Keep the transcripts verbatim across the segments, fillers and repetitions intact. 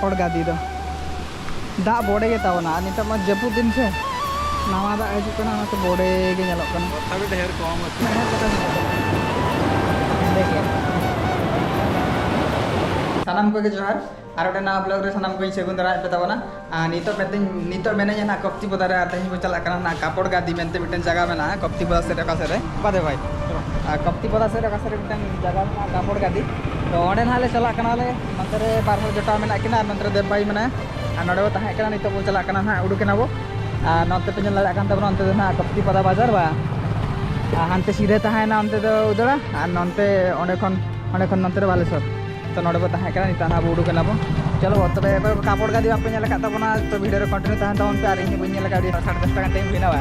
ᱦᱚᱲ ᱜᱟᱹᱰᱤ ᱫᱚ ᱫᱟᱜ ᱵᱚᱰᱮ ᱜᱮ ᱛᱟᱵᱚᱱᱟ᱾ ᱟᱨ ᱱᱤᱛᱚᱜ ᱢᱟ ᱡᱟᱹᱯᱩᱫ ᱫᱤᱱ ᱥᱮ, ᱱᱟᱣᱟ ᱫᱟᱜ ᱦᱤᱡᱩᱜ ᱠᱟᱱᱟ, ᱚᱱᱟᱛᱮ ᱵᱚᱰᱮ ᱜᱮ ᱧᱮᱞᱚᱜ ᱠᱟᱱᱟ᱾ ᱛᱷᱟᱲᱩ ᱰᱷᱮᱨ ᱠᱚᱢ ᱟᱠᱟᱱᱟ᱾ ᱦᱮᱸᱫᱮ ᱜᱮ᱾ ᱥᱟᱱᱟᱢ ᱠᱚᱜᱮ ᱡᱚᱦᱟᱨ᱾ ᱟᱨ ᱢᱤᱫᱴᱮᱱ ᱱᱟᱣᱟ vlog ᱨᱮ ᱥᱟᱱᱟᱢ ᱠᱚᱧ ᱥᱟᱹᱜᱩᱱ ᱫᱟᱨᱟᱢᱮᱫ ᱯᱮ ᱛᱟᱵᱚᱱᱟ᱾ ᱟᱨ ᱱᱤᱛᱚᱜ ᱢᱮᱱᱫᱟᱹᱧ, ᱱᱤᱛᱚᱜ ᱢᱮᱱᱟᱹᱧ ᱱᱟᱦᱟᱜ ᱠᱚᱯᱛᱤ ᱯᱚᱫᱟ ᱨᱮ, ᱟᱨ ᱛᱮᱦᱮᱧ ᱵᱚᱱ ᱪᱟᱞᱟᱜ ᱠᱟᱱᱟ ᱱᱟᱦᱟᱜ ᱠᱟᱯᱚᱲ ᱜᱟᱫᱤ ᱢᱮᱱᱛᱮ ᱢᱤᱫᱴᱮᱱ ᱡᱟᱭᱜᱟ ᱢᱮᱱᱟᱜᱼᱟ ᱠᱚᱯᱛᱤ ᱯᱚᱫᱟ ᱥᱮᱫ ᱨᱮ᱾ ᱚᱠᱟ ᱥᱮᱫ ᱨᱮ ᱵᱟᱫᱮ ᱵᱷᱟᱭ? ᱟᱨ ᱠᱚᱯᱛᱤ ᱯᱚᱫᱟ ᱥᱮᱫ ᱨᱮ ᱚᱠᱟ ᱥᱮᱫ ᱨᱮ ᱢᱤᱫᱴᱟᱝ ᱡᱟᱭᱜᱟ ᱢᱮᱱᱟᱜᱼᱟ ᱠᱟᱯᱚᱲ ᱜᱟᱫᱤ᱾ ᱛᱚ ᱚᱸᱰᱮ ᱱᱟᱦᱟᱜ ᱞᱮ ᱪᱟᱞᱟᱜ ᱠᱟᱱᱟᱞᱮ᱾ ᱱᱚᱛᱮ ᱨᱮ ᱵᱟᱨ ᱦᱚᱲ ᱡᱚᱴᱟᱣ ᱢᱮᱱᱟᱜ ᱠᱤᱱᱟ ᱟᱨ ᱱᱚᱛᱮ ᱨᱮ ᱫᱮᱵ ᱵᱷᱟᱭ ᱢᱮᱱᱟᱭᱟ᱾ ᱟᱨ ᱱᱚᱰᱮ ᱵᱚ ᱛᱟᱦᱮᱸ ᱠᱟᱱᱟ, ᱱᱤᱛᱚᱜ ᱵᱚ ᱪᱟᱞᱟᱜ ᱠᱟᱱᱟ ᱱᱟᱦᱟᱜ, ᱩᱰᱩᱠ ᱮᱱᱟ ᱵᱚ᱾ ᱟᱨ ᱱᱚᱛᱮ ᱯᱮ ᱧᱮᱞ ᱫᱟᱲᱮᱭᱟᱜ ᱠᱟᱱ ᱛᱟᱵᱚᱱᱟ, ᱚᱱᱛᱮ ᱫᱚ ᱱᱟᱦᱟᱜ ᱠᱚᱯᱛᱤ ᱯᱟᱫᱟ ᱵᱟᱡᱟᱨ ᱵᱟ᱾ ᱟᱨ ᱦᱟᱱᱛᱮ ᱥᱤᱫᱷᱟᱹ ᱛᱟᱦᱮᱸᱭᱮᱱᱟ, ᱚᱱᱛᱮ ᱫᱚ ᱩᱫᱟᱹᱲᱟ᱾ ᱟᱨ ᱱᱚᱱᱛᱮ ᱚᱸᱰᱮ ᱠᱷᱚᱱ, ᱚᱸᱰᱮ ᱠᱷᱚᱱ ᱱᱚᱱᱛᱮ ᱨᱮ ᱵᱟᱞᱮᱥᱚᱨ᱾ ᱛᱚ ᱱᱚᱰᱮ ᱵᱚ ᱛᱟᱦᱮᱸ ᱠᱟᱱᱟ, ᱱᱤᱛᱚᱜ ᱱᱟᱦᱟᱜ ᱵᱚ ᱩᱰᱩᱠ ᱮᱱᱟ ᱵᱚ᱾ ᱪᱚᱞᱚ ᱵᱚ, ᱛᱚᱵᱮ ᱚᱠᱚᱭ ᱠᱚ ᱠᱟᱯᱚᱲ ᱜᱟᱫᱤ ᱵᱟᱯᱮ ᱧᱮᱞ ᱟᱠᱟᱫ ᱛᱟᱵᱚᱱᱟ, ᱛᱚ video ᱨᱮ continue ᱛᱟᱦᱮᱱ ᱛᱟᱵᱚᱱ ᱯᱮ᱾ ᱟᱨ ᱤᱧ ᱦᱚᱸ ᱵᱟᱹᱧ ᱧᱮᱞ ᱟᱠᱟᱫ, ᱟᱹᱰᱤ ᱥᱟᱲᱮ ᱫᱚᱥᱴᱟ ᱜᱟᱱ time ᱦᱩᱭᱱᱟ ᱵᱟ᱾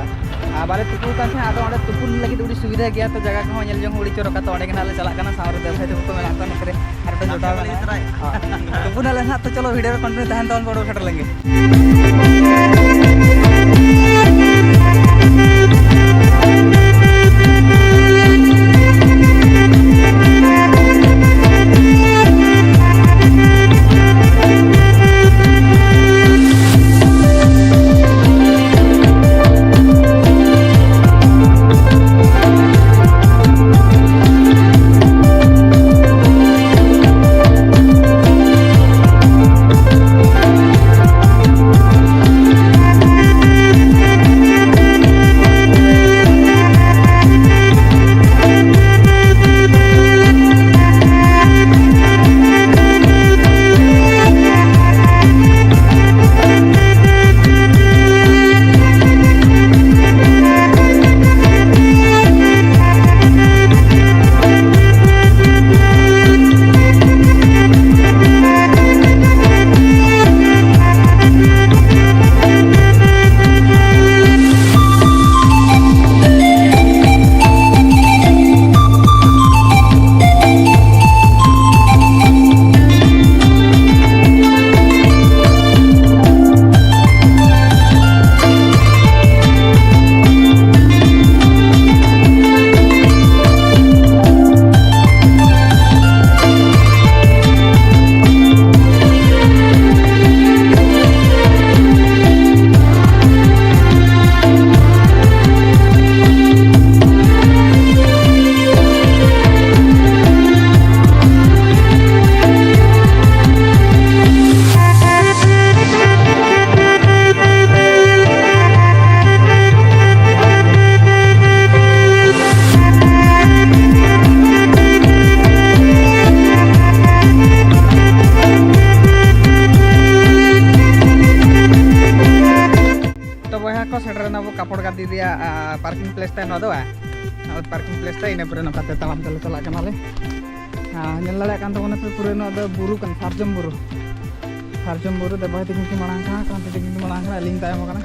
ᱟᱨ ᱵᱟᱞᱮ ᱛᱩᱯᱩ ᱟᱠᱟᱱ ᱛᱟᱦᱮᱸᱫ, ᱟᱫᱚ ᱚᱸᱰᱮ ᱛᱩᱯᱩᱱ ᱞᱟᱹᱜᱤᱫ ᱟᱹᱰᱤ ᱥᱩᱵᱤᱫᱷᱟ ᱜᱮᱭᱟ, ᱛᱚ ᱡᱟᱭᱜᱟ ᱠᱚᱦᱚᱸ ᱧᱮᱞ ᱡᱚᱝ ᱦᱚᱸ ᱟᱹᱰᱤ ᱪᱚᱨᱚᱠᱟ᱾ ᱛᱚ ᱚᱸᱰᱮ ᱜᱮ ᱱᱟᱦᱟᱜ ᱞᱮ ᱪᱟᱞᱟᱜ ᱠᱟᱱᱟ, ᱥᱟᱶᱨᱮ ᱫᱮᱵ ᱵᱷᱟᱭ ᱛᱟᱠᱚ ᱠᱚ ᱢᱮᱱᱟᱜ ᱠᱚᱣᱟ ᱱᱚᱛᱮ ᱨᱮ᱾ ᱟᱨ ᱢᱤᱫᱴᱮᱱ ᱡᱚᱴᱟᱣ ᱢᱮᱱᱟᱭᱟ᱾ ᱦᱳᱭ᱾ ᱛᱩᱯᱩᱱ ᱟᱞᱮ ᱱᱟᱦᱟᱜ, ᱛᱚ ᱪᱚᱞᱚ video ᱨᱮ continue ᱛᱟᱦᱮᱱ ᱛᱟᱵᱚᱱ ᱯᱮ, ᱚᱸᱰᱮ ᱵᱚ ᱥᱮᱴᱮᱨ ᱞᱮᱱ ᱜᱮ᱾ ᱠᱟᱯᱚᱲ ᱜᱟᱫᱤ ᱨᱮᱭᱟᱜ ᱯᱟᱨᱠᱤᱝ ᱯᱞᱮᱥ ᱛᱟᱭ ᱱᱚᱣᱟ ᱫᱚ, ᱵᱟᱝ? ᱯᱟᱨᱠᱤᱝ ᱯᱞᱮᱥ ᱛᱟᱭ, ᱤᱱᱟᱹ ᱯᱚᱨᱮ ᱱᱚᱝᱠᱟᱛᱮ ᱛᱟᱲᱟᱢ ᱛᱮᱞᱮ ᱪᱟᱞᱟᱜ ᱠᱟᱱᱟᱞᱮ᱾ ᱟᱨ ᱧᱮᱞ ᱫᱟᱲᱮᱭᱟᱜ ᱠᱟᱱ ᱛᱟᱵᱚᱱᱟ ᱯᱮ, ᱯᱩᱨᱟᱹ ᱱᱚᱣᱟ ᱫᱚ ᱵᱩᱨᱩ ᱠᱟᱱᱟ, ᱥᱟᱨᱡᱚᱢ ᱵᱩᱨᱩ᱾ ᱥᱟᱨᱡᱚᱢ ᱵᱩᱨᱩ ᱫᱮᱵᱟᱭ ᱛᱤᱠᱤᱱ ᱠᱤᱱ ᱢᱟᱲᱟᱝ ᱠᱟᱱᱟ, ᱠᱟᱱᱛᱤ ᱛᱤᱠᱤᱱ ᱠᱤᱱ ᱢᱟᱲᱟᱝ ᱠᱟᱱᱟ, ᱟᱹᱞᱤᱧ ᱛᱟᱭᱚᱢ ᱠᱟᱱᱟ᱾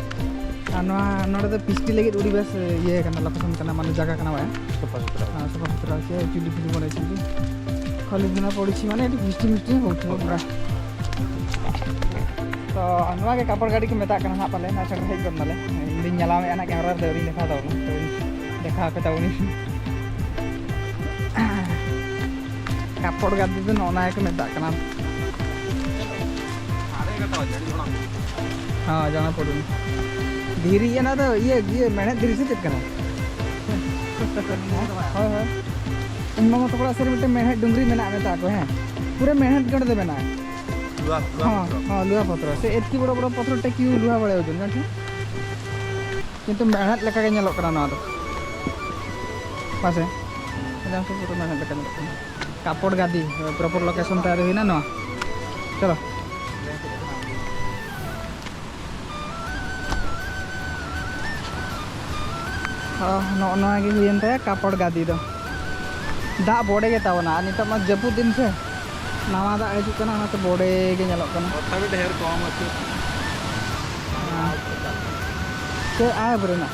ᱟᱨ ᱱᱚᱣᱟ ᱱᱚᱰᱮ ᱫᱚ ᱯᱷᱤᱥᱴᱤ ᱞᱟᱹᱜᱤᱫ ᱟᱹᱰᱤ ᱵᱮᱥ ᱤᱭᱟᱹ ᱠᱟᱱᱟ, ᱞᱳᱠᱮᱥᱚᱱ ᱠᱟᱱᱟ, ᱢᱟᱱᱮ ᱡᱟᱭᱜᱟ ᱠᱟᱱᱟ, ᱵᱟᱭ? ᱥᱟᱯᱷᱟ ᱥᱩᱛᱨᱟ᱾ ᱦᱮᱸ, ᱥᱟᱯᱷᱟ ᱥᱩᱛᱨᱟ ᱚᱪᱚᱭᱟ, ᱪᱩᱞᱤ ᱯᱷᱩᱞᱤ ᱵᱚᱱ ᱤᱥᱤᱱ ᱜᱮ᱾ ᱠᱷᱟᱹᱞᱤ ᱫᱤᱱ ᱯᱚᱲᱤᱪᱷᱤ ᱢᱟᱱᱮ ᱟᱹᱰᱤ ᱯᱷᱤᱥᱴᱤ ᱢᱤᱥᱴᱤ ᱦᱚᱸ ᱩᱴᱷᱟᱹᱣ ᱠᱟᱱᱟ᱾ ᱛᱚ ᱱᱚᱣᱟ ᱜᱮ ᱠᱟᱯᱚᱲ ᱜᱟᱹᱰᱤ ᱠᱚ ᱢᱮᱛᱟᱜ ᱠᱟᱱᱟ ᱦᱟᱸᱜ ᱯᱟᱞᱮ, ᱱᱚᱣᱟ ᱥᱮᱫ ᱦᱮᱡ ᱜᱚᱫ ᱱᱟᱞᱮ᱾ ᱤᱧ ᱫᱩᱧ ᱧᱮᱞᱟᱣ ᱢᱮᱭᱟ ᱱᱟᱜ ᱠᱮᱢᱮᱨᱟ ᱨᱮᱫᱚ ᱟᱹᱣᱨᱤᱧ ᱫᱮᱠᱷᱟᱣ ᱛᱟᱵᱚᱱᱟ, ᱛᱚ ᱫᱮᱠᱷᱟᱣ ᱯᱮ ᱛᱟᱵᱚᱱᱤᱧ᱾ ᱠᱟᱯᱚᱲ ᱜᱟᱹᱰᱤ ᱫᱚ ᱱᱚᱜᱼᱚ ᱱᱟ ᱜᱮᱠᱚ ᱢᱮᱛᱟᱜ ᱠᱟᱱᱟ᱾ ᱦᱮᱸ, ᱡᱟᱱᱟ ᱯᱚᱲᱩᱱ᱾ ᱫᱷᱤᱨᱤ ᱚᱱᱟ ᱫᱚ ᱤᱭᱟᱹ, ᱤᱭᱟᱹ ᱢᱮᱬᱦᱮᱫ ᱫᱷᱤᱨᱤ ᱥᱮ ᱪᱮᱫ ᱠᱟᱱᱟ? ᱦᱳᱭ, ᱦᱳᱭ᱾ ᱤᱧ ᱢᱟᱢᱟ ᱛᱟᱠᱚ ᱚᱲᱟᱜ ᱥᱩᱨ ᱨᱮ ᱢᱤᱫᱴᱮᱱ ᱢᱮᱬᱦᱮᱫ ᱰᱩᱝᱨᱤ ᱢᱮᱱᱟᱜᱼᱟ, ᱢᱮᱛᱟᱜ ᱠᱚ, ᱦᱮᱸ᱾ ᱯᱩᱨᱟᱹ ᱢᱮᱬᱦᱮᱫ ᱜᱮ ᱚᱸᱰᱮ ᱫᱚ ᱢᱮᱱᱟᱜᱼᱟ᱾ ᱞᱩᱦᱟ, ᱞᱩᱦᱟ ᱦᱚᱸ, ᱯᱚᱛᱨᱚ᱾ ᱦᱚᱸ, ᱞᱩᱦᱟ ᱯᱚᱛᱨᱚ᱾ ᱥᱮ ᱮᱛᱠᱤ ᱵᱚᱲᱚ ᱵᱚᱲᱚ ᱯᱚᱛᱨᱚ ᱴᱮᱠᱤ ᱞᱩᱦᱟ ᱵᱟᱲᱟᱭ ᱳᱡᱚᱱ, ᱡᱟᱱ ᱴᱷᱤᱠ? ᱠᱤᱱᱛᱩ ᱢᱮᱬᱦᱮᱫ ᱞᱮᱠᱟ ᱜᱮ ᱧᱮᱞᱚᱜ ᱠᱟᱱᱟ ᱱᱚᱣᱟ ᱫᱚ᱾ ᱢᱟᱥᱮ, ᱡᱟᱱ ᱴᱷᱤᱠ ᱯᱩᱨᱟᱹ ᱢᱮᱬᱦᱮᱫ ᱞᱮᱠᱟ ᱧᱮᱞᱚᱜ ᱠᱟᱱᱟ᱾ ᱠᱟᱯᱚᱲ ᱜᱟᱫᱤ, ᱯᱨᱚᱯᱚᱨ ᱞᱳᱠᱮᱥᱚᱱ ᱛᱟᱭ ᱫᱚ ᱦᱩᱭᱱᱟ ᱱᱚᱣᱟ᱾ ᱪᱚᱞᱚ᱾ ᱚ, ᱱᱚᱜᱼᱚ ᱱᱚᱣᱟ ᱜᱮ ᱦᱩᱭᱮᱱ ᱛᱟᱭᱟ ᱠᱟᱯᱚᱲ ᱜᱟᱫᱤ ᱫᱚ᱾ ᱫᱟᱜ ᱵᱚᱰᱮ ᱜᱮ ᱛᱟᱵᱚᱱᱟ, ᱟᱨ ᱱᱤᱛᱚᱜ ᱢᱟ ᱡᱟᱹᱯᱩᱫ ᱫᱤᱱ ᱥᱮ, ᱱᱟᱣᱟ ᱫᱟᱜ ᱦᱤᱡᱩᱜ ᱠᱟᱱᱟ, ᱚᱱᱟᱛᱮ ᱵᱚᱰᱮ ᱜᱮ ᱧᱮᱞᱚᱜ ᱠᱟᱱᱟ᱾ ᱚᱛ ᱦᱟᱹᱵᱤᱡ ᱰᱷᱮᱨ ᱠᱚᱢ ᱟᱹᱪᱩᱨ᱾ ᱦᱮᱸ᱾ ᱪᱮᱫ ᱟᱭ ᱵᱨᱮᱱᱟ?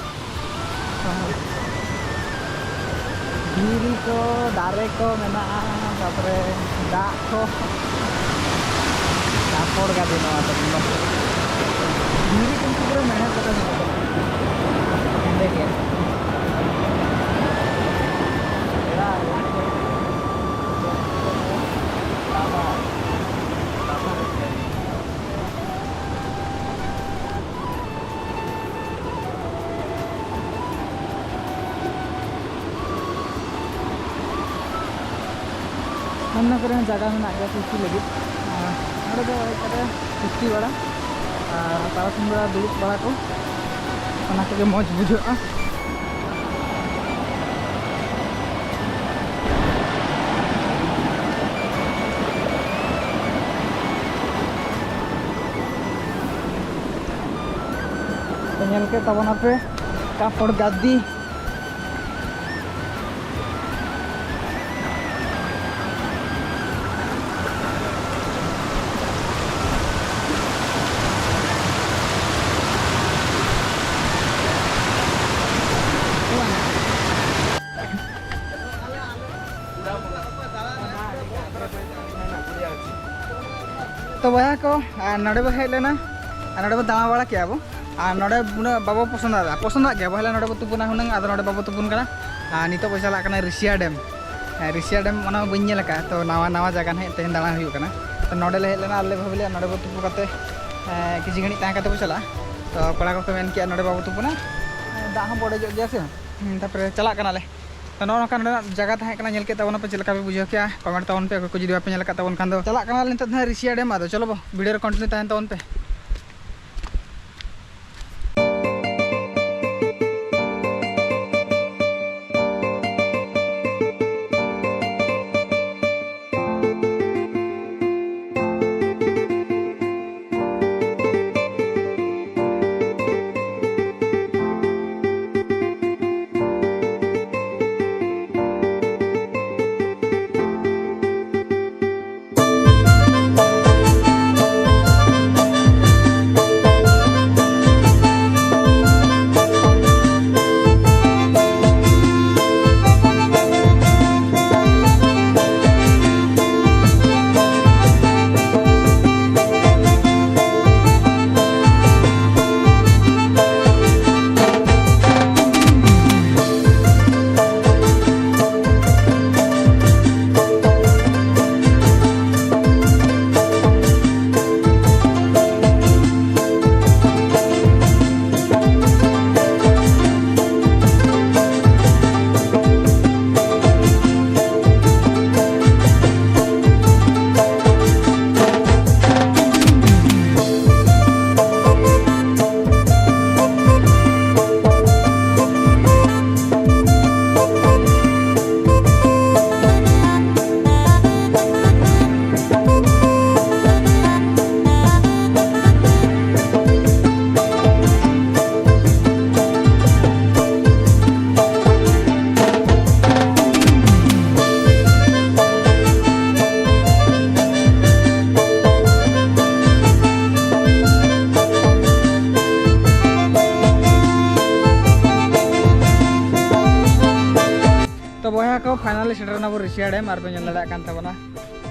ᱫᱷᱤᱨᱤ ᱠᱚ, ᱫᱟᱨᱮ ᱠᱚ ᱢᱮᱱᱟᱜᱼᱟ, ᱛᱟᱯᱚᱨᱮ ᱫᱟᱜ ᱠᱚ, ᱠᱟᱯᱚᱲ ᱜᱟᱫᱮ ᱱᱚᱣᱟ ᱫᱚ᱾ ᱫᱷᱤᱨᱤ ᱠᱤᱱᱛᱩ ᱯᱩᱨᱟᱹ ᱢᱮᱬᱦᱮᱫ ᱞᱮᱠᱟ ᱧᱮᱞᱚᱜ ᱠᱟᱱᱟ᱾ ᱦᱮᱸᱫᱮ ᱜᱮ᱾ ᱚᱱᱟ ᱠᱚᱨᱮ ᱦᱚᱸ ᱡᱟᱭᱜᱟ ᱢᱮᱱᱟᱜ ᱜᱮᱭᱟ ᱯᱷᱤᱥᱴᱤ ᱞᱟᱹᱜᱤᱫ᱾ ᱟᱨ ᱱᱚᱰᱮ ᱫᱚ ᱦᱮᱡ ᱠᱟᱛᱮ ᱯᱷᱤᱥᱴᱤ ᱵᱟᱲᱟ ᱟᱨ ᱛᱟᱨᱟᱥᱤᱧ ᱵᱮᱲᱟ ᱫᱩᱲᱩᱵ ᱵᱟᱲᱟ ᱠᱚ, ᱚᱱᱟ ᱠᱚᱜᱮ ᱢᱚᱡᱽ ᱵᱩᱡᱷᱟᱹᱜᱼᱟ᱾ ᱧᱮᱞ ᱠᱮᱫ ᱛᱟᱵᱚᱱᱟᱯᱮ ᱠᱟᱯᱚᱲ ᱜᱟᱫᱤ᱾ ᱛᱚ ᱵᱚᱭᱦᱟ ᱠᱚ, ᱟᱨ ᱱᱚᱰᱮ ᱵᱚ ᱦᱮᱡ ᱞᱮᱱᱟ, ᱟᱨ ᱱᱚᱰᱮ ᱵᱚ ᱫᱟᱬᱟ ᱵᱟᱲᱟ ᱠᱮᱜᱼᱟ ᱵᱚ, ᱟᱨ ᱱᱚᱰᱮ ᱩᱱᱟᱹᱜ ᱵᱟᱵᱚ ᱯᱚᱥᱚᱸᱫ ᱟᱫᱟ, ᱯᱚᱥᱚᱸᱫᱟᱜ ᱜᱮᱭᱟ ᱵᱚ᱾ ᱦᱮᱞᱟ ᱱᱚᱰᱮ ᱵᱚ ᱛᱩᱯᱩᱱᱟ ᱦᱩᱱᱟᱹᱝ, ᱟᱫᱚ ᱱᱚᱰᱮ ᱵᱟᱵᱚ ᱛᱩᱯᱩᱱ ᱠᱟᱱᱟ᱾ ᱟᱨ ᱱᱤᱛᱚᱜ ᱵᱚ ᱪᱟᱞᱟᱜ ᱠᱟᱱᱟ ᱨᱤᱥᱤᱭᱟ ᱰᱮᱢ᱾ ᱦᱮᱸ, ᱨᱤᱥᱤᱭᱟ ᱰᱮᱢ ᱚᱱᱟ ᱦᱚᱸ ᱵᱟᱹᱧ ᱧᱮᱞ ᱟᱠᱟᱫᱼᱟ, ᱛᱚ ᱱᱟᱣᱟ ᱱᱟᱣᱟ ᱡᱟᱭᱜᱟ ᱱᱟᱦᱟᱜ ᱛᱮᱦᱮᱧ ᱫᱟᱬᱟᱱ ᱦᱩᱭᱩᱜ ᱠᱟᱱᱟ᱾ ᱛᱚ ᱱᱚᱰᱮ ᱞᱮ ᱦᱮᱡ ᱞᱮᱱᱟ, ᱟᱞᱮ ᱵᱷᱟᱵᱤ ᱞᱮ ᱱᱚᱰᱮ ᱵᱚ ᱛᱩᱯᱩ ᱠᱟᱛᱮ, ᱮᱸ, ᱠᱤᱪᱷᱩ ᱜᱷᱟᱹᱲᱤᱡ ᱛᱟᱦᱮᱸ ᱠᱟᱛᱮ ᱵᱚ ᱪᱟᱞᱟᱜᱼᱟ᱾ ᱛᱚ ᱠᱚᱲᱟ ᱠᱚᱠᱚ ᱢᱮᱱ ᱠᱮᱜᱼᱟ ᱱᱚᱰᱮ ᱵᱟᱵᱚ ᱛᱩᱯᱩᱱᱟ, ᱫᱟᱜ ᱦᱚᱸ ᱵᱚᱰᱮᱡᱚᱜ ᱜᱮᱭᱟ ᱥᱮ᱾ ᱦᱩᱸ, ᱛᱟᱨᱯᱚᱨᱮ ᱪᱟᱞᱟᱜ ᱠᱟᱱᱟᱞᱮ᱾ ᱛᱚ ᱱᱚᱜᱼᱚ ᱱᱚᱝᱠᱟ ᱱᱚᱰᱮᱱᱟᱜ ᱡᱟᱭᱜᱟ ᱛᱟᱦᱮᱸ ᱠᱟᱱᱟ, ᱧᱮᱞ ᱠᱮᱫ ᱛᱟᱵᱚᱱᱟᱯᱮ, ᱪᱮᱫ ᱞᱮᱠᱟ ᱯᱮ ᱵᱩᱡᱷᱟᱹᱣ ᱠᱮᱜᱼᱟ? ᱠᱚᱢᱮᱱᱴ ᱛᱟᱵᱚᱱ ᱯᱮ, ᱚᱠᱚᱭ ᱠᱚ ᱡᱩᱫᱤ ᱵᱟᱯᱮ ᱧᱮᱞ ᱟᱠᱟᱫ ᱛᱟᱵᱚᱱ ᱠᱷᱟᱱ ᱫᱚ᱾ ᱪᱟᱞᱟᱜ ᱠᱟᱱᱟᱞᱮ ᱱᱤᱛᱚᱜ ᱫᱚ ᱦᱟᱸᱜ ᱨᱤᱥᱤᱭᱟ ᱰᱮᱢ, ᱟᱫᱚ ᱪᱚᱞᱚ ᱵᱚ, ᱵᱷᱤᱰᱤᱭᱳ ᱨᱮ ᱠᱚᱱᱴᱤᱱᱤᱭᱩ ᱛᱟᱦᱮᱱ ᱛᱟᱵᱚᱱ ᱯᱮ᱾ ᱯᱷᱟᱭᱱᱟᱞᱤ ᱥᱮᱴᱮᱨ ᱮᱱᱟ ᱵᱚᱱ ᱨᱤᱥᱤᱭᱟ ᱰᱮᱢ, ᱟᱨ ᱯᱮ ᱧᱮᱞ ᱫᱟᱲᱮᱭᱟᱜ ᱠᱟᱱ ᱛᱟᱵᱚᱱᱟ,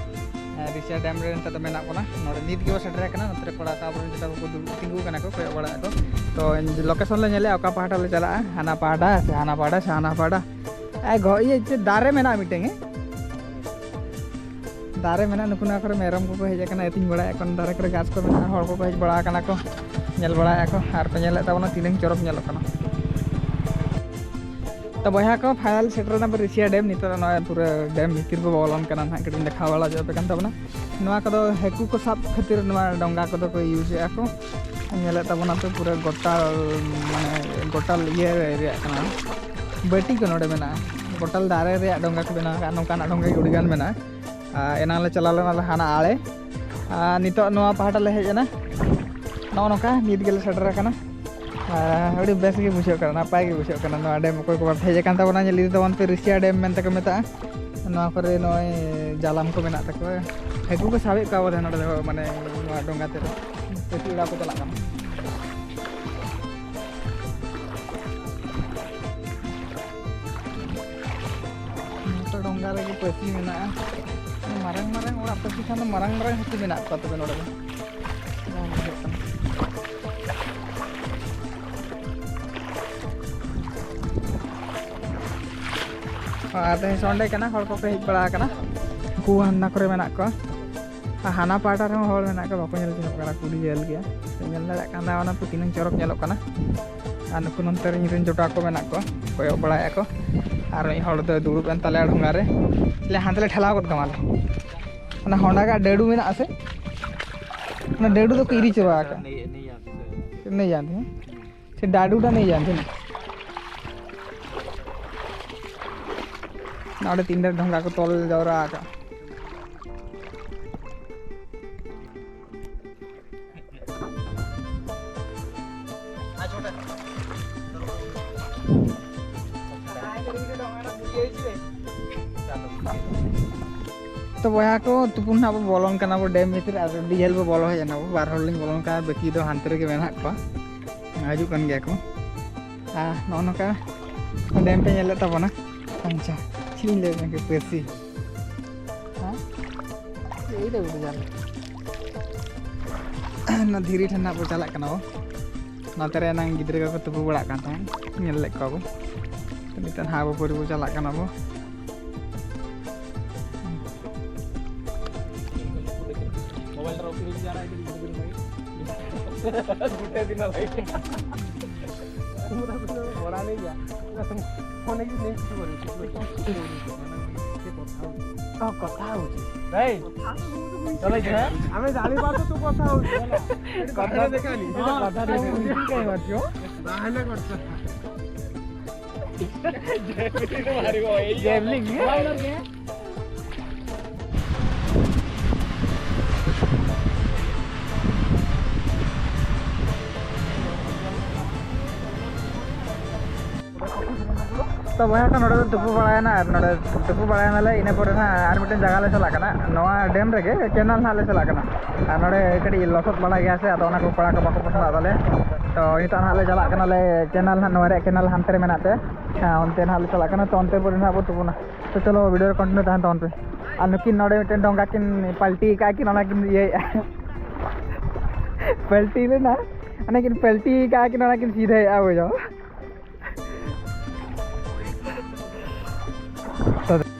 ᱦᱮᱸ, ᱨᱤᱥᱤᱭᱟ ᱰᱮᱢ ᱨᱮ ᱱᱤᱛᱚᱜ ᱫᱚ ᱢᱮᱱᱟᱜ ᱵᱚᱱᱟ᱾ ᱱᱚᱰᱮ ᱱᱤᱛ ᱜᱮᱵᱚᱱ ᱥᱮᱴᱮᱨ ᱟᱠᱟᱱᱟ᱾ ᱱᱚᱛᱮ ᱨᱮ ᱠᱚᱲᱟ ᱠᱚ ᱟᱵᱚᱨᱮᱱ ᱡᱚᱛᱚ ᱠᱚ ᱫᱩᱲᱩᱵ ᱛᱤᱸᱜᱩ ᱟᱠᱟᱱᱟ ᱠᱚ, ᱠᱚᱭᱚᱜ ᱵᱟᱲᱟᱭᱮᱫ ᱠᱚ᱾ ᱛᱚ ᱞᱳᱠᱮᱥᱚᱱ ᱞᱮ ᱧᱮᱞᱮᱫᱼᱟ, ᱚᱠᱟ ᱯᱟᱦᱴᱟ ᱞᱮ ᱪᱟᱞᱟᱜᱼᱟ, ᱦᱟᱱᱟ ᱯᱟᱦᱴᱟ ᱥᱮ ᱦᱟᱱᱟ ᱯᱟᱦᱴᱟ ᱥᱮ ᱦᱟᱱᱟ ᱯᱟᱦᱴᱟ᱾ ᱟᱭ ᱜᱚ ᱤᱭᱟᱹ ᱪᱮᱫ ᱫᱟᱨᱮ ᱢᱮᱱᱟᱜᱼᱟ ᱢᱤᱫᱴᱮᱱ, ᱦᱮᱸ, ᱫᱟᱨᱮ ᱢᱮᱱᱟᱜᱼᱟ᱾ ᱱᱩᱠᱩ ᱱᱚᱣᱟ ᱠᱚᱨᱮ ᱢᱮᱨᱚᱢ ᱠᱚᱠᱚ ᱦᱮᱡ ᱟᱠᱟᱱᱟ, ᱟᱹᱛᱤᱧ ᱵᱟᱲᱟᱭᱮᱫ ᱠᱚ᱾ ᱫᱟᱨᱮ ᱠᱚᱨᱮ ᱜᱷᱟᱥ ᱠᱚ ᱢᱮᱱᱟᱜᱼᱟ, ᱦᱚᱲ ᱠᱚᱠᱚ ᱦᱮᱡ ᱵᱟᱲᱟ ᱟᱠᱟᱱᱟ ᱠᱚ, ᱧᱮᱞ ᱵᱟᱲᱟᱭᱮᱫᱼᱟ ᱠᱚ᱾ ᱟᱨ ᱯᱮ ᱧᱮᱞᱮᱫ ᱛᱟᱵᱚᱱᱟ ᱛᱤᱱᱟᱹᱝ ᱪᱚᱨᱚᱠ ᱧᱮᱞᱚᱜ ᱠᱟᱱᱟ᱾ ᱛᱚ ᱵᱚᱭᱦᱟ ᱠᱚ, ᱯᱷᱟᱭᱱᱟᱞ ᱥᱮᱴᱮᱨ ᱮᱱᱟ ᱵᱚᱱ ᱨᱤᱥᱤᱭᱟ ᱰᱮᱢ᱾ ᱱᱤᱛᱚᱜ ᱫᱚ ᱱᱚᱜᱼᱚᱭ ᱯᱩᱨᱟᱹ ᱰᱮᱢ ᱵᱷᱤᱛᱤᱨ ᱵᱚ ᱵᱚᱞᱚᱱ ᱠᱟᱱᱟ ᱱᱟᱦᱟᱜ, ᱠᱟᱹᱴᱤᱡ ᱤᱧ ᱫᱮᱠᱷᱟᱣ ᱵᱟᱲᱟ ᱦᱚᱪᱚ ᱟᱯᱮ ᱠᱟᱱ ᱛᱟᱵᱚᱱᱟ᱾ ᱱᱚᱣᱟ ᱠᱚᱫᱚ ᱦᱟᱹᱠᱩ ᱠᱚ ᱥᱟᱵ ᱠᱷᱟᱹᱛᱤᱨ ᱱᱚᱣᱟ ᱰᱚᱸᱜᱟ ᱠᱚᱫᱚ ᱠᱚ ᱤᱭᱩᱡᱽ ᱮᱫᱼᱟ ᱠᱚ᱾ ᱧᱮᱞᱮᱫ ᱛᱟᱵᱚᱱᱟ ᱯᱮ ᱯᱩᱨᱟᱹ ᱜᱚᱴᱟᱞ, ᱢᱟᱱᱮ ᱜᱚᱴᱟᱞ ᱤᱭᱟᱹ ᱨᱮᱭᱟᱜ ᱠᱟᱱᱟ, ᱵᱟᱹᱴᱤ ᱠᱚ ᱱᱚᱰᱮ ᱢᱮᱱᱟᱜᱼᱟ᱾ ᱜᱚᱴᱟᱞ ᱫᱟᱨᱮ ᱨᱮᱭᱟᱜ ᱰᱚᱸᱜᱟ ᱠᱚ ᱵᱮᱱᱟᱣ ᱟᱠᱟᱫᱼᱟ, ᱱᱚᱝᱠᱟᱱᱟᱜ ᱰᱚᱸᱜᱟ ᱜᱮ ᱟᱹᱰᱤᱜᱟᱱ ᱢᱮᱱᱟᱜᱼᱟ᱾ ᱟᱨ ᱮᱱᱟᱝ ᱞᱮ ᱪᱟᱞᱟᱣ ᱞᱮᱱᱟ ᱞᱮ ᱦᱟᱱᱟ ᱟᱲᱮ, ᱟᱨ ᱱᱤᱛᱚᱜ ᱱᱚᱣᱟ ᱯᱟᱦᱴᱟ ᱞᱮ ᱦᱮᱡ ᱮᱱᱟ᱾ ᱱᱚᱜᱼᱚ ᱱᱚᱝᱠᱟ ᱱᱤᱛ ᱜᱮᱞᱮ ᱥᱮᱴᱮᱨ ᱟᱠᱟᱱᱟ᱾ ᱟᱨ ᱟᱹᱰᱤ ᱵᱮᱥ ᱜᱮ ᱵᱩᱡᱷᱟᱹᱜ ᱠᱟᱱᱟ, ᱱᱟᱯᱟᱭ ᱜᱮ ᱵᱩᱡᱷᱟᱹᱜ ᱠᱟᱱᱟ᱾ ᱱᱚᱣᱟ ᱰᱮᱢ ᱚᱠᱚᱭ ᱠᱚ ᱵᱟᱯᱮ ᱦᱮᱡ ᱟᱠᱟᱱ ᱛᱟᱵᱚᱱᱟ, ᱧᱮᱞ ᱤᱫᱤ ᱛᱟᱵᱚᱱ ᱯᱮ, ᱨᱤᱥᱤᱭᱟ ᱰᱮᱢ ᱢᱮᱱᱛᱮ ᱠᱚ ᱢᱮᱛᱟᱜᱼᱟ᱾ ᱱᱚᱣᱟ ᱠᱚᱨᱮ ᱱᱚᱜᱼᱚᱭ ᱡᱟᱞᱟᱢ ᱠᱚ ᱢᱮᱱᱟᱜ ᱛᱟᱠᱚᱣᱟ, ᱦᱟᱹᱠᱩ ᱠᱚ ᱥᱟᱵᱮᱫ ᱠᱚᱣᱟ ᱵᱚᱞᱮ ᱱᱚᱰᱮ ᱫᱚ, ᱢᱟᱱᱮ ᱱᱚᱣᱟ ᱰᱚᱸᱜᱟ ᱛᱮᱫᱚ ᱯᱟᱹᱥᱤ ᱚᱰᱟᱣ ᱠᱚ ᱪᱟᱞᱟᱜ ᱠᱟᱱᱟ᱾ ᱱᱚᱛᱮ ᱰᱚᱸᱜᱟ ᱨᱮᱜᱮ ᱯᱟᱹᱥᱤ ᱢᱮᱱᱟᱜᱼᱟ᱾ ᱢᱟᱨᱟᱝ ᱢᱟᱨᱟᱝ ᱚᱲᱟᱜ ᱯᱟᱹᱥᱤ ᱠᱷᱟᱱ ᱫᱚ ᱢᱟᱨᱟᱝ ᱢᱟᱨᱟᱝ ᱦᱟᱹᱠᱩ ᱢᱮᱱᱟᱜ ᱠᱚᱣᱟ ᱛᱚᱵᱮ ᱱᱚᱰᱮ ᱫᱚ᱾ ᱵᱟᱝ ᱵᱩᱡᱷᱟᱹᱜ ᱠᱟᱱᱟ᱾ ᱟᱨ ᱛᱮᱦᱮᱧ ᱥᱚᱱᱰᱮ ᱠᱟᱱᱟ, ᱦᱚᱲ ᱠᱚᱠᱚ ᱦᱮᱡ ᱵᱟᱲᱟ ᱟᱠᱟᱱᱟ᱾ ᱩᱱᱠᱩ ᱦᱟᱱᱟ ᱠᱚᱨᱮ ᱢᱮᱱᱟᱜ ᱠᱚᱣᱟ᱾ ᱟᱨ ᱦᱟᱱᱟ ᱯᱟᱦᱴᱟ ᱨᱮᱦᱚᱸ ᱦᱚᱲ ᱢᱮᱱᱟᱜ ᱠᱚᱣᱟ, ᱵᱟᱠᱚ ᱧᱮᱞ ᱧᱟᱢᱚᱜ ᱠᱟᱱᱟ, ᱠᱩᱰᱤ ᱡᱷᱟᱹᱞ ᱜᱮᱭᱟ᱾ ᱧᱮᱞ ᱫᱟᱲᱮᱭᱟᱜ ᱠᱟᱱ ᱛᱟᱵᱚᱱᱟ ᱯᱮ ᱛᱤᱱᱟᱹᱝ ᱪᱚᱨᱚᱠ ᱧᱮᱞᱚᱜ ᱠᱟᱱᱟ᱾ ᱟᱨ ᱱᱩᱠᱩ ᱱᱚᱱᱛᱮ ᱨᱮ ᱤᱧ ᱨᱮᱱ ᱡᱚᱴᱟᱣ ᱠᱚ ᱢᱮᱱᱟᱜ ᱠᱚᱣᱟ, ᱠᱚᱭᱚᱜ ᱵᱟᱲᱟᱭᱮᱫᱼᱟ ᱠᱚ᱾ ᱟᱨ ᱢᱤᱫ ᱦᱚᱲ ᱫᱚᱭ ᱫᱩᱲᱩᱵ ᱮᱱ ᱛᱟᱞᱮᱭᱟ ᱰᱷᱚᱸᱜᱟ ᱨᱮ᱾ ᱞᱮ ᱦᱟᱱᱛᱮ ᱞᱮ ᱴᱷᱮᱞᱟᱣ ᱜᱚᱫ ᱠᱟᱢᱟ ᱞᱮ᱾ ᱚᱱᱟ ᱦᱚᱸᱰᱟ ᱜᱟᱜ ᱰᱟᱹᱰᱩ ᱢᱮᱱᱟᱜᱼᱟ ᱥᱮ? ᱚᱱᱟ ᱰᱟᱹᱰᱩ ᱫᱚᱠᱚ ᱤᱫᱤ ᱪᱟᱵᱟ ᱟᱠᱟᱫ᱾ ᱱᱮᱭ ᱡᱟᱱᱛᱮ, ᱦᱮᱸ? ᱥᱮ ᱰᱟᱹᱰᱩ ᱰᱟ ᱱᱮᱭ ᱡᱟᱱᱛᱮ᱾ ᱱᱚᱰᱮ ᱛᱤᱱ ᱰᱷᱮᱨ ᱰᱷᱚᱸᱜᱟ ᱠᱚ ᱛᱚᱞ ᱡᱟᱣᱨᱟ ᱟᱠᱟᱫ᱾ ᱛᱚ ᱵᱚᱭᱦᱟ ᱠᱚ, ᱛᱩᱯᱩᱱ ᱱᱟᱦᱟᱜ ᱵᱚ ᱵᱚᱞᱚᱱ ᱠᱟᱱᱟ ᱵᱚ ᱰᱮᱢ ᱵᱷᱤᱛᱤᱨ, ᱟᱨ ᱟᱹᱰᱤ ᱡᱷᱟᱹᱞ ᱵᱚ ᱵᱚᱞᱚ ᱦᱮᱡ ᱮᱱᱟ ᱵᱚ᱾ ᱵᱟᱨ ᱦᱚᱲ ᱞᱤᱧ ᱵᱚᱞᱚᱱ ᱠᱟᱱᱟ, ᱵᱟᱹᱠᱤ ᱫᱚ ᱦᱟᱱᱛᱮ ᱨᱮᱜᱮ ᱢᱮᱱᱟᱜ ᱠᱚᱣᱟ, ᱦᱤᱡᱩᱜ ᱠᱟᱱ ᱜᱮᱭᱟ ᱠᱚ᱾ ᱟᱨ ᱱᱚᱜᱼᱚ ᱱᱚᱝᱠᱟ ᱰᱮᱢ ᱯᱮ ᱧᱮᱞᱮᱫ ᱛᱟᱵᱚᱱᱟ᱾ ᱟᱪᱪᱷᱟ, ᱤᱧ ᱞᱟᱹᱭ ᱢᱮ ᱯᱟᱹᱥᱤ᱾ ᱦᱮᱸ? ᱮᱭ ᱫᱚ ᱵᱩᱡᱷᱟᱹᱣ᱾ ᱚᱱᱟ ᱫᱷᱤᱨᱤ ᱴᱷᱮᱱ ᱱᱟᱜ ᱵᱚ ᱪᱟᱞᱟᱜ ᱠᱟᱱᱟ ᱵᱚ᱾ ᱱᱚᱛᱮ ᱨᱮ ᱮᱱᱟᱝ ᱜᱤᱫᱽᱨᱟᱹ ᱠᱚᱠᱚ ᱛᱩᱯᱩ ᱵᱟᱲᱟᱜ ᱠᱟᱱ ᱛᱟᱦᱮᱸᱫ, ᱧᱮᱞ ᱞᱮᱫ ᱠᱚᱣᱟ ᱵᱚ᱾ ᱱᱤᱛᱚᱜ ᱱᱟᱦᱟᱜ ᱟᱵᱚ ᱯᱩᱨᱤ ᱵᱚ ᱪᱟᱞᱟᱜ ᱠᱟᱱᱟ ᱵᱚ᱾ मोबाइल रख के जा रहा है कि नहीं? गुड्डे दिन भाई। बड़ा नहीं गया। फोन की नहीं, कुछ बोल रही, कुछ बोल रही। हाँ, कथा होची। भाई, चलो जी। हमें जाली बात तो तू कथा होची। कथा देखा नहीं। हाँ, कथा देखा नहीं। कहीं बात क्यों? बहाना करता। जेवलिन है। ᱛᱚ ᱵᱚᱭᱦᱟ ᱠᱚ, ᱱᱚᱰᱮ ᱫᱚ ᱛᱩᱯᱩ ᱵᱟᱲᱟᱭᱮᱱᱟ, ᱟᱨ ᱱᱚᱰᱮ ᱛᱩᱯᱩ ᱵᱟᱲᱟᱭᱮᱱᱟᱞᱮ, ᱤᱱᱟᱹ ᱯᱚᱨᱮ ᱱᱟᱦᱟᱜ ᱟᱨ ᱢᱤᱫᱴᱮᱱ ᱡᱟᱭᱜᱟ ᱞᱮ ᱪᱟᱞᱟᱜ ᱠᱟᱱᱟ᱾ ᱱᱚᱣᱟ ᱰᱮᱢ ᱨᱮᱜᱮ ᱠᱮᱱᱟᱞ ᱱᱟᱦᱟᱜ ᱞᱮ ᱪᱟᱞᱟᱜ ᱠᱟᱱᱟ, ᱟᱨ ᱱᱚᱰᱮ ᱠᱟᱹᱴᱤᱡ ᱞᱚᱥᱚᱫ ᱵᱟᱲᱟ ᱜᱮᱭᱟ ᱥᱮ, ᱟᱫᱚ ᱚᱱᱟ ᱠᱚ ᱠᱚᱲᱟ ᱠᱚ ᱵᱟᱠᱚ ᱯᱚᱥᱚᱱᱫ ᱟᱜ ᱛᱟᱞᱮ᱾ ᱛᱚ ᱱᱤᱛᱚᱜ ᱱᱟᱦᱟᱜ ᱞᱮ ᱪᱟᱞᱟᱜ ᱠᱟᱱᱟᱞᱮ ᱠᱮᱱᱟᱞ ᱱᱟᱦᱟᱜ, ᱱᱚᱣᱟ ᱨᱮᱭᱟᱜ ᱠᱮᱱᱟᱞ ᱦᱟᱱᱛᱮ ᱨᱮ ᱢᱮᱱᱟᱜ ᱛᱮ, ᱦᱮᱸ, ᱚᱱᱛᱮ ᱱᱟᱦᱟᱜ ᱞᱮ ᱪᱟᱞᱟᱜ ᱠᱟᱱᱟ᱾ ᱛᱚ ᱚᱱᱛᱮ ᱯᱚᱨᱮ ᱱᱟᱦᱟᱜ ᱵᱚ ᱛᱩᱯᱩᱱᱟ᱾ ᱛᱚ ᱪᱚᱞᱚ, ᱵᱷᱤᱰᱤᱭᱳ ᱨᱮ ᱠᱚᱱᱴᱤᱱᱤᱭᱩ ᱛᱟᱦᱮᱱ ᱛᱟᱵᱚᱱ ᱯᱮ᱾ ᱟᱨ ᱱᱩᱠᱤᱱ ᱱᱚᱰᱮ ᱢᱤᱫᱴᱮᱱ ᱰᱚᱸᱜᱟ ᱠᱤᱱ ᱯᱟᱞᱴᱤ ᱟᱠᱟᱫ ᱠᱤᱱ, ᱚᱱᱟ ᱠᱤᱱ ᱤᱭᱟᱹᱭᱮᱫᱼᱟ᱾ ᱯᱟᱞᱴᱤ ᱞᱮᱱᱟ, ᱚᱱᱟ ᱠᱤᱱ ᱯᱟᱞᱴᱤ ᱟᱠᱟᱫ ᱠᱤᱱ, ᱚᱱᱟ ᱠᱤᱱ ᱥᱤᱫᱷᱟᱹᱭᱮᱫᱼᱟ, ᱵᱩᱡᱷᱟᱹᱣ᱾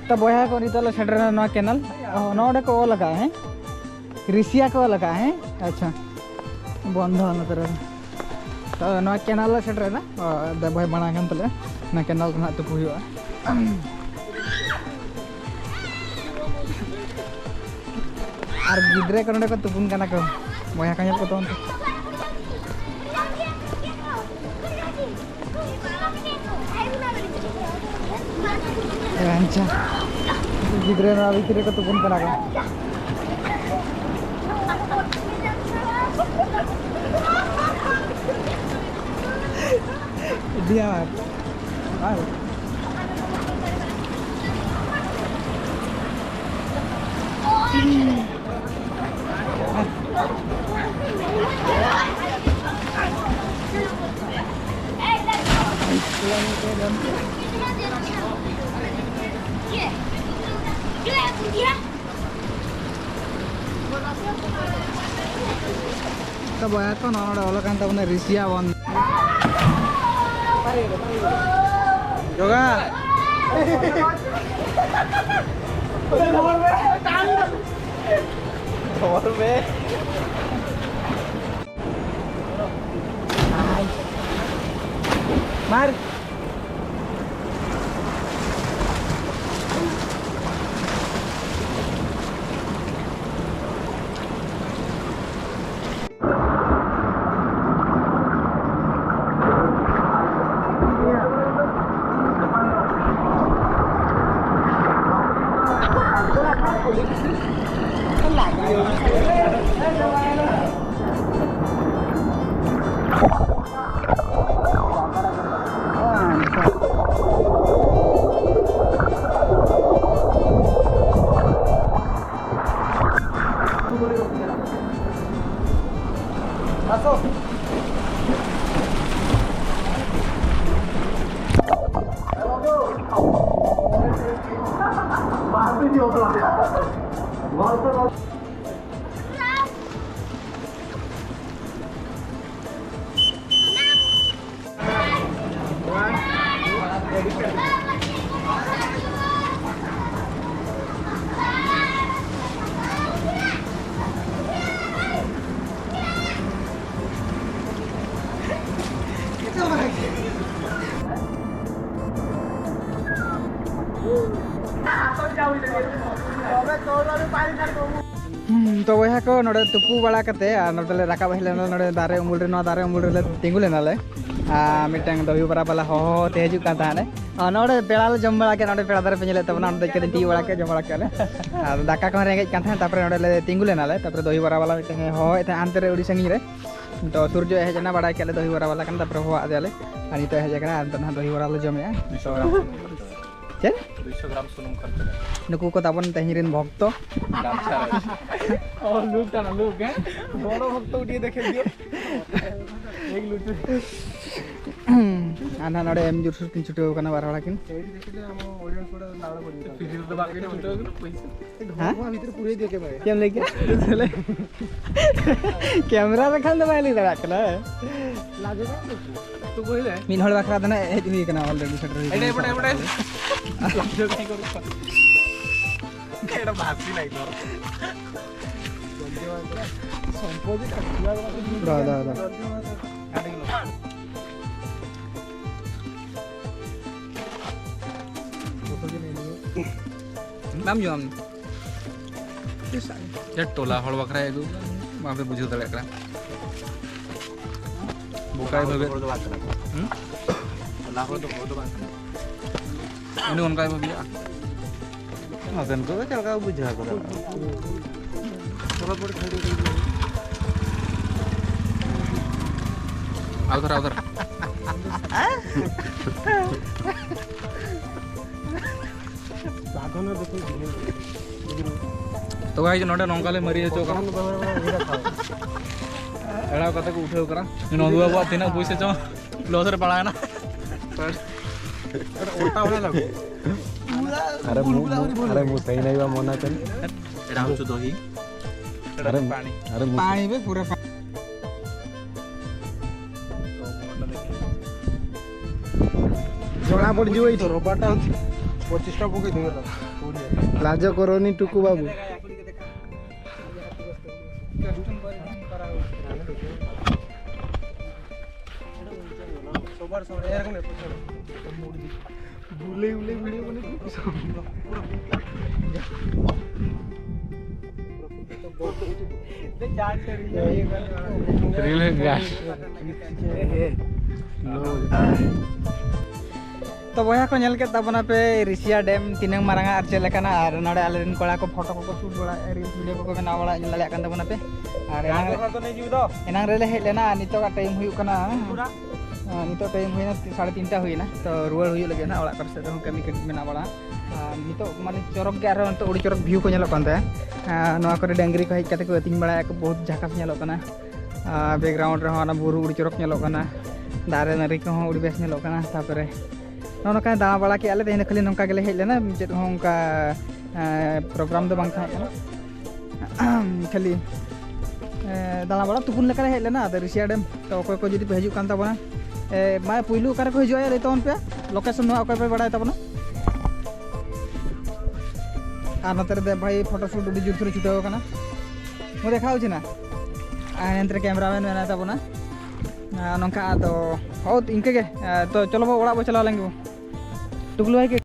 ᱛᱚ ᱵᱚᱭᱦᱟ ᱠᱚ, ᱱᱤᱛᱚᱜ ᱞᱮ ᱥᱮᱴᱮᱨᱮᱱᱟ ᱱᱚᱣᱟ ᱠᱮᱱᱟᱞ᱾ ᱚ, ᱱᱚᱰᱮ ᱠᱚ ᱚᱞ ᱟᱠᱟᱫᱼᱟ, ᱦᱮᱸ? ᱨᱤᱥᱤᱭᱟ ᱠᱚ ᱚᱞ ᱟᱠᱟᱫᱼᱟ, ᱦᱮᱸ? ᱟᱪᱪᱷᱟ, ᱵᱚᱱᱫᱷᱚ ᱱᱚᱛᱮ ᱨᱮ᱾ ᱛᱚ ᱱᱚᱣᱟ ᱠᱮᱱᱟᱞ ᱞᱮ ᱥᱮᱴᱮᱨᱮᱱᱟ᱾ ᱚ, ᱫᱮᱵᱷᱟᱭ ᱢᱟᱲᱟᱝ ᱠᱟᱱ ᱛᱟᱞᱮᱭᱟ᱾ ᱚᱱᱟ ᱠᱮᱱᱟᱞ ᱨᱮ ᱱᱟᱦᱟᱜ ᱛᱩᱯᱩ ᱦᱩᱭᱩᱜᱼᱟ᱾ ᱟᱨ ᱜᱤᱫᱽᱨᱟᱹ ᱠᱚ ᱱᱚᱰᱮ ᱠᱚ ᱛᱩᱯᱩᱱ ᱠᱟᱱᱟ ᱠᱚ᱾ ᱵᱚᱭᱦᱟ ᱠᱚ ᱧᱮᱞ ᱠᱚ ᱛᱟᱵᱚᱱ ᱯᱮ᱾ ᱮ ᱵᱟᱧᱪᱟ᱾ ᱜᱤᱫᱽᱨᱟᱹ ᱱᱚᱣᱟ ᱵᱷᱤᱛᱨᱤ ᱨᱮᱠᱚ ᱛᱩᱯᱩᱱ ᱠᱟᱱᱟ ᱠᱚ᱾ ᱤᱫᱤᱭᱟ ᱢᱟ᱾ ᱵᱟᱝ᱾ ᱛᱚ ᱵᱚᱭᱦᱟ ᱠᱚ, ᱱᱚᱣᱟ ᱱᱚᱰᱮ ᱚᱞ ᱟᱠᱟᱱ ᱛᱟᱵᱚᱱᱟ ᱨᱤᱥᱤᱭᱟ ᱵᱚᱱ᱾ ᱡᱚᱜᱟ᱾ ᱫᱚᱨ ᱢᱮ᱾ ᱢᱟᱨ᱾ ᱦᱩᱸ, ᱛᱚ ᱵᱚᱭᱦᱟ ᱠᱚ, ᱱᱚᱰᱮ ᱛᱩᱯᱩ ᱵᱟᱲᱟ ᱠᱟᱛᱮ ᱟᱨ ᱱᱚᱰᱮ ᱞᱮ ᱨᱟᱠᱟᱵ ᱦᱮᱡ ᱞᱮᱱᱟ, ᱱᱚᱰᱮ ᱫᱟᱨᱮ ᱩᱢᱩᱞ ᱨᱮ, ᱱᱚᱣᱟ ᱫᱟᱨᱮ ᱩᱢᱩᱞ ᱨᱮᱞᱮ ᱛᱤᱸᱜᱩ ᱞᱮᱱᱟᱞᱮ᱾ ᱟᱨ ᱢᱤᱫᱴᱟᱝ ᱫᱚᱦᱤ ᱵᱚᱨᱟ ᱵᱟᱞᱟ ᱦᱚᱦᱚ ᱛᱮ ᱦᱤᱡᱩᱜ ᱠᱟᱱ ᱛᱟᱦᱮᱸᱱᱟᱭ᱾ ᱟᱨ ᱱᱚᱰᱮ ᱯᱮᱲᱟ ᱞᱮ ᱡᱚᱢ ᱵᱟᱲᱟ ᱠᱮᱫ, ᱱᱚᱰᱮ ᱯᱮᱲᱟ ᱫᱟᱨᱮ ᱯᱮ ᱧᱮᱞᱮᱫ ᱛᱟᱵᱚᱱᱟ, ᱚᱸᱰᱮ ᱫᱮᱡ ᱠᱟᱛᱮ ᱴᱤ ᱵᱟᱲᱟ ᱠᱮᱫ, ᱡᱚᱢ ᱵᱟᱲᱟ ᱠᱮᱫ ᱞᱮ᱾ ᱟᱨ ᱫᱟᱠᱟ ᱠᱚᱦᱚᱸ ᱨᱮᱸᱜᱮᱡ ᱠᱟᱱ ᱛᱟᱦᱮᱸᱫ, ᱛᱟᱨᱯᱚᱨᱮ ᱱᱚᱰᱮ ᱞᱮ ᱛᱤᱸᱜᱩ ᱞᱮᱱᱟᱞᱮ, ᱛᱟᱨᱯᱚᱨᱮ ᱫᱚᱦᱤ ᱵᱚᱨᱟ ᱵᱟᱞᱟ ᱢᱤᱫᱴᱟᱝ ᱮ ᱦᱚᱦᱚᱭᱮᱫ ᱛᱟᱦᱮᱸᱫ ᱦᱟᱱᱛᱮ ᱨᱮ ᱟᱹᱰᱤ ᱥᱟᱺᱜᱤᱧ ᱨᱮ᱾ ᱛᱚ ᱥᱩᱨ ᱧᱚᱜ ᱮ ᱦᱮᱡ ᱮᱱᱟ, ᱵᱟᱲᱟᱭ ᱠᱮᱫ ᱞᱮ ᱫᱚᱦᱤ ᱵᱚᱨᱟ ᱵᱟᱞᱟ ᱠᱟᱱᱟ, ᱛᱟᱨᱯᱚᱨᱮ ᱦᱚᱦᱚ ᱟᱫᱮᱭᱟᱞᱮ᱾ ᱟᱨ ᱱᱤᱛᱚᱜ ᱦᱮᱡ ᱟᱠᱟᱱᱟ, ᱟᱨ ᱱᱤᱛᱚᱜ ᱱᱟᱦᱟᱜ ᱫᱚᱦᱤ ᱵᱚᱨᱟ ᱞᱮ ᱡᱚᱢᱮᱜᱼᱟ᱾ ᱛᱚ ᱪᱮᱫ? ᱫᱩᱭᱥᱚ ᱜᱨᱟᱢ ᱥᱩᱱᱩᱢ ᱠᱷᱚᱨᱪᱟ ᱞᱮᱱᱟ᱾ ᱱᱩᱠᱩ ᱠᱚ ᱛᱟᱵᱚᱱ ᱛᱮᱦᱮᱧ ᱨᱮᱱ ᱵᱷᱚᱠᱛᱚ᱾ ᱜᱟᱢᱪᱷᱟ ᱨᱮ᱾ ᱚ, ᱞᱩᱠ ᱠᱟᱱᱟ, ᱞᱩᱠ, ᱦᱮᱸ? ᱵᱚᱲᱚ ᱵᱷᱚᱠᱛᱚ ᱩᱴᱷᱤᱭᱮ ᱫᱮᱠᱷᱮ ᱫᱤᱭᱳ᱾ ᱮᱠ ᱞᱩᱴᱩ᱾ ᱟᱨ ᱱᱟᱦᱟᱜ ᱱᱚᱰᱮ ᱮᱢ ᱡᱳᱨ ᱥᱳᱨ ᱠᱤᱱ ᱪᱷᱩᱴᱟᱹᱣ ᱠᱟᱱᱟ ᱵᱟᱨ ᱦᱚᱲ ᱠᱤᱱ᱾ ᱦᱮᱸ? ᱪᱮᱫ ᱮᱢ ᱞᱟᱹᱭ ᱠᱮᱫᱟ? ᱠᱮᱢᱮᱨᱟ ᱨᱮ ᱠᱷᱟᱱ ᱫᱚ ᱵᱟᱭ ᱞᱟᱹᱭ ᱫᱟᱲᱮᱭᱟᱜ ᱠᱟᱱᱟ᱾ ᱢᱤᱫ ᱦᱚᱲ ᱵᱟᱠᱷᱨᱟ ᱫᱚ ᱱᱟᱜ ᱦᱮᱡ ᱦᱩᱭ ᱠᱟᱱᱟ, already ᱥᱮᱴᱮᱨ ᱦᱩᱭ ᱠᱟᱱᱟ᱾ ᱫᱟ, ᱫᱟ, ᱫᱟ᱾ ᱵᱟᱢ ᱡᱚᱢ? ᱪᱮᱫ ᱴᱚᱞᱟ ᱦᱚᱲ ᱵᱟᱠᱷᱨᱟ ᱟᱹᱜᱩ, ᱵᱟᱯᱮ ᱵᱩᱡᱷᱟᱹᱣ ᱫᱟᱲᱮᱭᱟᱜ ᱠᱟᱱᱟ᱾ ᱵᱚᱠᱟᱭ ᱵᱷᱟᱵᱮ᱾ ᱦᱚᱲ ᱫᱚ ᱵᱟᱝ ᱠᱟᱱᱟ᱾ ᱦᱩᱸ? ᱴᱚᱞᱟ ᱦᱚᱲ ᱫᱚ, ᱦᱚᱲ ᱫᱚ ᱵᱟᱝ ᱠᱟᱱᱟ᱾ ᱩᱱᱤ ᱚᱱᱠᱟᱭ ᱵᱷᱟᱵᱤᱭᱟ᱾ ᱱᱚᱛᱮᱱ ᱠᱚᱫᱚ ᱪᱮᱫ ᱞᱮᱠᱟ ᱠᱚ ᱵᱩᱡᱷᱟᱹᱣ ᱠᱟᱫᱟ? ᱟᱨ ᱩᱫᱷᱟᱨ, ᱟᱨ ᱩᱫᱷᱟᱨ᱾ ᱛᱚ ᱜᱟᱭᱡ, ᱱᱚᱰᱮ ᱱᱚᱝᱠᱟ ᱞᱮ ᱢᱟᱹᱨᱤ ᱦᱚᱪᱚ ᱠᱟᱱᱟ᱾ ᱮᱲᱟᱣ ᱠᱟᱛᱮ ᱠᱚ ᱩᱴᱷᱟᱹᱣ ᱠᱟᱱᱟ᱾ ᱱᱚᱣᱟ ᱫᱚ ᱟᱵᱚᱣᱟᱜ ᱛᱤᱱᱟᱹᱜ ᱯᱩᱭᱥᱟᱹ ᱪᱚᱝ ᱞᱚᱥ ᱨᱮ ᱯᱟᱲᱟᱣ ᱮᱱᱟ᱾ ᱟᱨᱮ ᱢᱩ-, ᱢᱩ-, ᱟᱨᱮ ᱢᱩ-, सही नहीं हुआ मोना चंद। ଏଇଟା ହଉଛି ଦହି। ଆରେ ପାଣି। ଆରେ ମୁ- ପାଣି ବେ ପୁରା ପାଣି। ଜଣା ପଡ଼ିଯିବ ଏଇଠି। ରବାଟା ହଉଛି ପଚିଶ ଟଙ୍କା ପକେଇ ଦେବେ। ଲାଜ କରନି ଟୁକୁ ବାବୁ। ବୁଲେଇ ବୁଲେଇ ଭିଡ଼ିଓ ବନେଇ ରିଲ୍ ହେରିକା। ᱛᱚ ᱵᱚᱭᱦᱟ ᱠᱚ, ᱧᱮᱞ ᱠᱮᱫ ᱛᱟᱵᱚᱱᱟ ᱯᱮ ᱨᱤᱥᱤᱭᱟ ᱰᱮᱢ ᱛᱤᱱᱟᱹᱝ ᱢᱟᱨᱟᱝᱟ ᱟᱨ ᱪᱮᱫ ᱞᱮᱠᱟᱱᱟ, ᱟᱨ ᱱᱚᱰᱮ ᱟᱞᱮ ᱨᱮᱱ ᱠᱚᱲᱟ ᱠᱚ ᱯᱷᱳᱴᱳ ᱠᱚᱠᱚ ᱥᱩᱴ ᱵᱟᱲᱟᱭᱮᱫᱼᱟ, ᱨᱤᱞᱥ ᱵᱷᱤᱰᱤᱭᱳ ᱠᱚᱠᱚ ᱵᱮᱱᱟᱣ ᱵᱟᱲᱟᱭᱮᱫᱼᱟ, ᱧᱮᱞ ᱫᱟᱲᱮᱭᱟᱜ ᱠᱟᱱ ᱛᱟᱵᱚᱱᱟ ᱯᱮ᱾ ᱟᱨ ᱮᱱᱟᱝ ᱨᱮ, ᱮᱱᱟᱝ ᱨᱮᱞᱮ ᱦᱮᱡ ᱞᱮᱱᱟ ᱟᱨ ᱱᱤᱛᱚᱜᱟᱜ ᱴᱟᱭᱤᱢ ᱦᱩᱭᱩᱜ ᱠᱟᱱᱟ, ᱟᱨ ᱱᱤᱛᱚᱜ ᱴᱟᱭᱤᱢ ᱦᱩᱭᱱᱟ ᱥᱟᱲᱮ ᱛᱤᱱᱴᱟ ᱦᱩᱭᱱᱟ᱾ ᱛᱚ ᱨᱩᱣᱟᱹᱲ ᱦᱩᱭᱩᱜ ᱞᱟᱹᱜᱤᱫ ᱱᱟᱜ, ᱚᱲᱟᱜ ᱠᱚᱨᱮ ᱥᱮᱫ ᱨᱮᱦᱚᱸ ᱠᱟᱹᱢᱤ ᱠᱟᱹᱡ ᱢᱮᱱᱟᱜ ᱵᱟᱲᱟ᱾ ᱟᱨ ᱱᱤᱛᱚᱜ ᱢᱟᱱᱮ ᱪᱚᱨᱚᱠ ᱜᱮ, ᱟᱨᱦᱚᱸ ᱱᱤᱛᱚᱜ ᱟᱹᱰᱤ ᱪᱚᱨᱚᱠ ᱵᱷᱤᱭᱩ ᱠᱚ ᱧᱮᱞᱚᱜ ᱠᱟᱱ ᱛᱟᱭᱟ᱾ ᱟᱨ ᱱᱚᱣᱟ ᱠᱚᱨᱮ ᱰᱟᱹᱝᱨᱤ ᱠᱚ ᱦᱮᱡ ᱠᱟᱛᱮ ᱠᱚ ᱟᱹᱛᱤᱧ ᱵᱟᱲᱟᱭᱟᱠᱚ, ᱵᱚᱦᱩᱛ ᱡᱷᱟᱠᱟᱥ ᱧᱮᱞᱚᱜ ᱠᱟᱱᱟ᱾ ᱟᱨ ᱵᱮᱠᱜᱨᱟᱣᱩᱱᱰ ᱨᱮᱦᱚᱸ ᱚᱱᱟ ᱵᱩᱨᱩ ᱟᱹᱰᱤ ᱪᱚᱨᱚᱠ ᱧᱮᱞᱚᱜ ᱠᱟᱱᱟ᱾ ᱫᱟᱨᱮ ᱱᱟᱹᱲᱤ ᱠᱚᱦᱚᱸ ᱟᱹᱰᱤ ᱵᱮᱥ ᱧᱮᱞᱚᱜ ᱠᱟᱱᱟ᱾ ᱛᱟᱨᱯᱚᱨᱮ ᱱᱚᱜᱼᱚ ᱱᱚᱝᱠᱟ ᱫᱟᱬᱟ ᱵᱟᱲᱟ ᱠᱮᱜᱼᱟ ᱞᱮ᱾ ᱛᱮᱦᱮᱧ ᱫᱚ ᱠᱷᱟᱹᱞᱤ ᱱᱚᱝᱠᱟ ᱜᱮᱞᱮ ᱦᱮᱡ ᱞᱮᱱᱟ, ᱪᱮᱫ ᱦᱚᱸ ᱚᱱᱠᱟ ᱯᱨᱳᱜᱨᱟᱢ ᱫᱚ ᱵᱟᱝ ᱛᱟᱦᱮᱸ ᱠᱟᱱᱟ᱾ ᱠᱷᱟᱹᱞᱤ ᱫᱟᱬᱟ ᱵᱟᱲᱟ ᱛᱩᱯᱩᱱ ᱞᱮᱠᱟᱞᱮ ᱦᱮᱡ ᱞᱮᱱᱟ᱾ ᱟᱫᱚ ᱨᱤᱥᱤᱭᱟ ᱰᱮᱢ ᱛᱚ ᱚᱠᱚᱭ ᱠᱚ ᱡᱩᱫᱤ ᱯᱮ ᱦᱤᱡᱩᱜ ᱠᱟᱱ ᱛᱟᱵᱚᱱᱟ, ᱢᱟ ᱯᱩᱭᱞᱩ ᱚᱠᱟ ᱨᱮᱠᱚ ᱦᱤᱡᱩᱜᱼᱟ ᱞᱟᱹᱭ ᱛᱟᱵᱚᱱ ᱯᱮ, ᱞᱳᱠᱮᱥᱚᱱ ᱱᱚᱣᱟ ᱚᱠᱚᱭ ᱯᱮ ᱵᱟᱲᱟᱭ ᱛᱟᱵᱚᱱᱟ᱾ ᱟᱨ ᱱᱚᱛᱮ ᱨᱮ ᱫᱮᱵ ᱵᱷᱟᱭ ᱯᱷᱳᱴᱳ ᱥᱩᱴ ᱟᱹᱰᱤ ᱡᱳᱨ ᱥᱳᱨᱮ ᱪᱷᱩᱴᱟᱹᱣ ᱟᱠᱟᱱᱟ, ᱢᱚᱡᱽ ᱫᱮᱠᱷᱟᱣ ᱦᱚᱪᱚ ᱱᱟ᱾ ᱟᱨ ᱮᱱᱛᱮ ᱨᱮ ᱠᱮᱢᱨᱟᱢᱮᱱ ᱢᱮᱱᱟᱭ ᱛᱟᱵᱚᱱᱟ᱾ ᱟᱨ ᱱᱚᱝᱠᱟ ᱟᱫᱚ ᱦᱳ ᱤᱱᱠᱟᱹ ᱜᱮ᱾ ᱛᱚ ᱪᱚᱞᱚ ᱵᱚ ᱚᱲᱟᱜ ᱵᱚ ᱪᱟᱞᱟᱣ ᱞᱮᱱ ᱜᱮ ᱵᱚ᱾ ᱴᱩᱠᱞᱩ ᱵᱷᱟᱭ ᱠᱤ